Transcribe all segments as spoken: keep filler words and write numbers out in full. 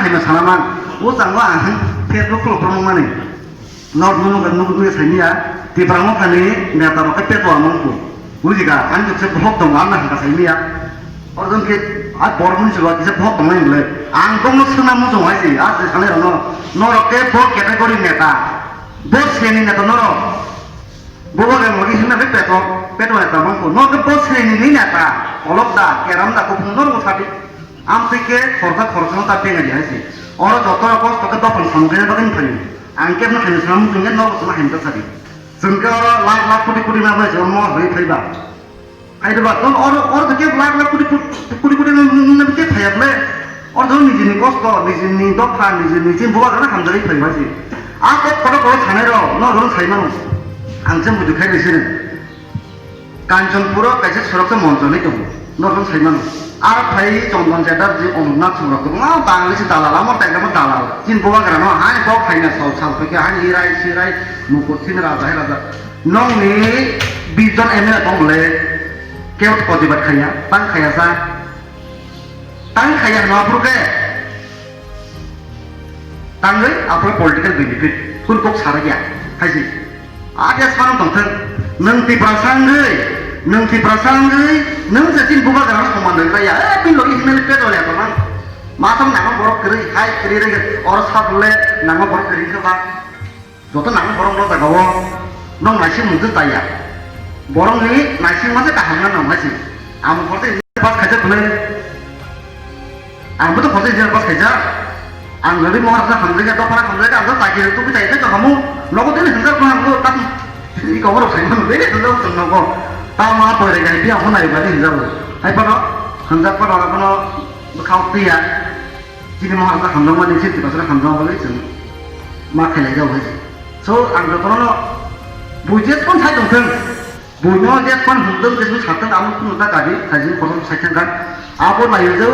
Haino sana man. O chango ang Facebook khuluk rok mani. Norok nunu ga nunu nunu saimiya. Tipra Motha ni neta rok khe peto amang ko. Buji ga, ang khe bohok tongo, ang na hangka saimiya. Orjon khe a bor mun chuba kisa bohok tongo nai le. Ang tongno suna muchung hai si, a se sanai rokno. Norok khe bo category neta. Bo seni neta norok. Bubagra mogi hwnna khe peto, peto neta mangko. No khe bo sreni ni neta, olok da, keram da, kuphung norok sadi. Amtwi khe khorsa khorsa no ta penga di hai se. Oro joto kosto khe dophang samung khe bagwi phaio. Ang khe no khaino samung tong khe norok sama hemta sadi. Chwng khe oro lakh lakh koti koti ma bai se mo hoi phaiba. Hai de ba, ton oro, oro to khe lakh lakh koti koti, koti koti no, no, no, khe phaiya ble. Oro to nijini kosto, nijini dopha, nijini chini bubagra no hamjagwi phai bai se. A kok kotor kotor sanai rok, no rong sai mano. Ang se mudu khai risi no. Kanchanpur o kaisa sorok se moncho ni tongo. No rong sai mano. Aro phai Chondon Chatterjee, Omornath Song rok tongo. A Bangladesh dalal, amo tai amo dalal. Chini bubagra no, hai bok hai na sal sal phai khe, hai irai sirai, mukur thini raja, hai raja. Nokni bish jon M L A tong le, kebo to protibad khaiya, tang khaiya sa, tang khaiya hwnma aphuru khe, tangwi aphuru political benefit, kun kok sara ya, haisi. Adia sano tongthang, nang Tiprasa wngwi, nang Tiprasa wngwi, nang je chini bubagra no soman rwkra ya, eh, bini logi himnani petrol ya tongmani. Masam nangma borok kwrwi, hai kwrwi rwgwi, oro sak le nangma borok kwrwi khe ba. Joto nang borok no jaga o nong naising mung twi taiya. Borok ni naising masa kaham na nong naising. Ang bo khorsa engineer pass khaijak hwnwi. Ang bo to khorsa engineer pass khaijak. Ang jodi mo hasa hamjak ya, dophana hamjak ya, ang to chakri rok tubui chai tei kahamu. Nogo tini hamjak phano ang to tam. I kok rok sai mano, bini hamjak chwng nogo. Tamo a pore gai biya hwnai bari hamjak. Hai phano hamjak phano aro phano bwkhao twiya. Chini mohor ta hamjakmani, chini Tiprasa hamjakma bagwi chwng ma khailai jago hai se. So, ang jotono no bui je phone sai tongthwng, buino je phone hwnthwng, je phone satwng, amo phone ta kadi, khaijin kotor sai thangkha. Abo naiyo je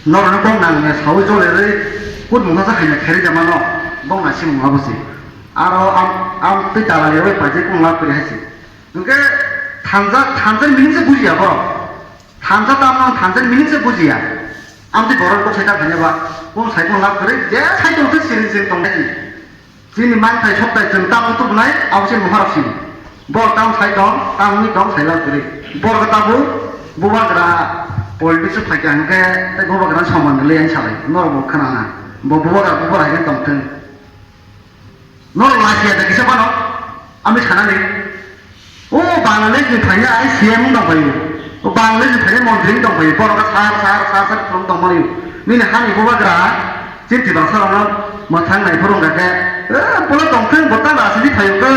norokno kok nangya saui jolerwi kut mungsa sa haina kherwi jamano, bok naising mung abo se. Aro am, am tei dalal yawi paijak kung lab kwrwi hai se. Hwnkhe thansa, thansa meaning se bujiya borok. Thansa tamo ang thansa meaning se bujiya. Amtwi borok kok saita khaina ba, kung sai kung lab kwrwi, je sai tong thwi siri siri tong thwi. Chini manthai sokthai chwng tamo tubunai, abo se moharok sini. Bor tamo sai tong, tamo wngwi tong, sai lab kwrwi. Bor khe tamo bubagra politics o phaikha hwnkhe tei bubagra soman rwlai ang salai. Norok bo khna na. Bo bubagra bubagra hai khe tong thwng. Norok lachiya da kisa phano, ami sanani. O Bangladesh ni phaina I C M wng tong phaio. O Bangladesh ni phaina montri wng tong phaio. Borok sar, sar, sar, sar wng tong phaio. Nini hani bubagra, chini Tiprasa rokno mwthang nai phuru wngkha khe, eh, bono tong thwng, bo ta rajniti phaio khe.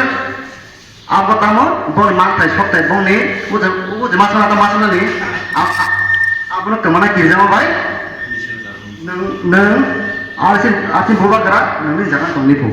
Abo tamo, boni manthai sokthai bongni, uja, uja masana ta masana ni, a, a, abono twmana kirjama bai. Nwng, nwng, asin, asin bubagra, nwngni jaga tongni phu.